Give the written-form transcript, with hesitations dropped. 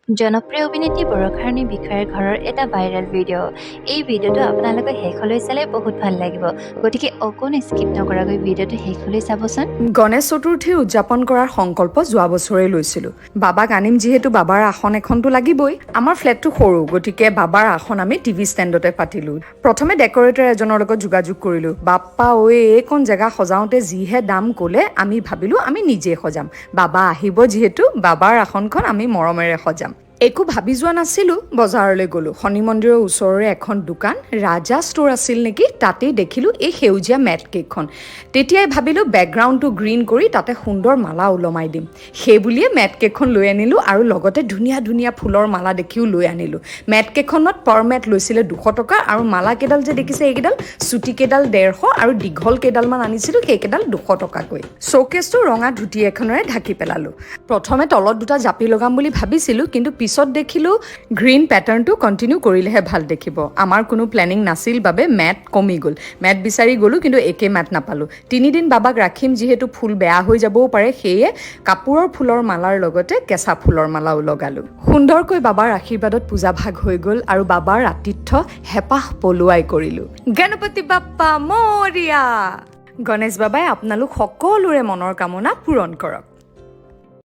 জনপ্ৰিয় অভিনেত্ৰী বৰষাৰাণী বিষয়াৰ ঘৰৰ এটা ভাইৰেল ভিডিঅ'। এই ভিডিঅ'টো আপোনালোকে শেষলৈ চালে বহুত ভাল লাগিব। গতিকে অকণো স্কিপ নকৰাকৈ ভিডিঅ'টো শেষলৈ চাবচোন। গণেশ চতুৰ্থী উদযাপন কৰাৰ সংকল্প যোৱা বছৰেই লৈছিলোঁ। বাবাক আনিম যিহেতু, বাবাৰ আসন এখনতো লাগিবই। আমাৰ ফ্লেটটো সৰু, গতিকে বাবাৰ আসন আমি টিভি ষ্টেণ্ডতে পাতিলোঁ। প্ৰথমে ডেকৰেটৰ এজনৰ লগত যোগাযোগ কৰিলোঁ। বাপ্পা ঐ, এইকণ জেগা সজাওঁতে যিহে দাম ক'লে, আমি ভাবিলোঁ আমি নিজে সজাম। বাবা আহিব যিহেতু, বাবাৰ আসনখন আমি মৰমেৰে সজাম। একো ভাবি যোৱা নাছিলোঁ, বজাৰলৈ গ'লোঁ। শনি মন্দিৰৰ ওচৰৰে এখন দোকান, ৰাজা ষ্ট'ৰ আছিল নেকি, তাতেই দেখিলোঁ এই সেউজীয়া মেট কেইখন। তেতিয়াই ভাবিলোঁ বেকগ্ৰাউণ্ডটো গ্ৰীণ কৰি তাতে সুন্দৰ মালা ওলমাই দিম। সেই বুলিয়ে মেট কেইখন লৈ আনিলোঁ আৰু লগতে ধুনীয়া ধুনীয়া ফুলৰ মালা দেখিও লৈ আনিলোঁ। মেট কেইখনত পাৰ মেট লৈছিলে 200 টকা আৰু মালা কেইডাল যে দেখিছে, এইকেইডাল চুটি কেইডাল 150 আৰু দীঘল কেইডালমান আনিছিলোঁ, সেইকেইডাল 200 টকাকৈ। শ্ব'কেছটো ৰঙা ধুতি এখনেৰে ঢাকি পেলালোঁ। প্ৰথমে তলত দুটা জাপি লগাম বুলি ভাবিছিলোঁ, কিন্তু পিছত দেখিলোঁ গ্ৰীণ পেটাৰ্ণটো কণ্টিনিউ কৰিলেহে ভাল দেখিব। আমাৰ কোনো প্লেনিং নাছিল বাবে মেট কমি গ'ল। মেট বিচাৰি গ'লোঁ, কিন্তু একে মেট নাপালোঁ। 3 দিন বাবাক ৰাখিম যিহেতু, ফুল বেয়া হৈ যাবও পাৰে, সেয়ে কাপোৰৰ ফুলৰ মালাৰ লগতে কেঁচা ফুলৰ মালাও লগালোঁ। সুন্দৰকৈ বাবাৰ আশীৰ্বাদত পূজা ভাগ হৈ গ'ল আৰু বাবাৰ আতিথ্য হেঁপাহ পলুৱাই কৰিলোঁ। গণপতি বাপ্পা মৰিয়া! গণেশ বাবাই আপোনালোক সকলোৰে মনৰ কামনা পূৰণ কৰক।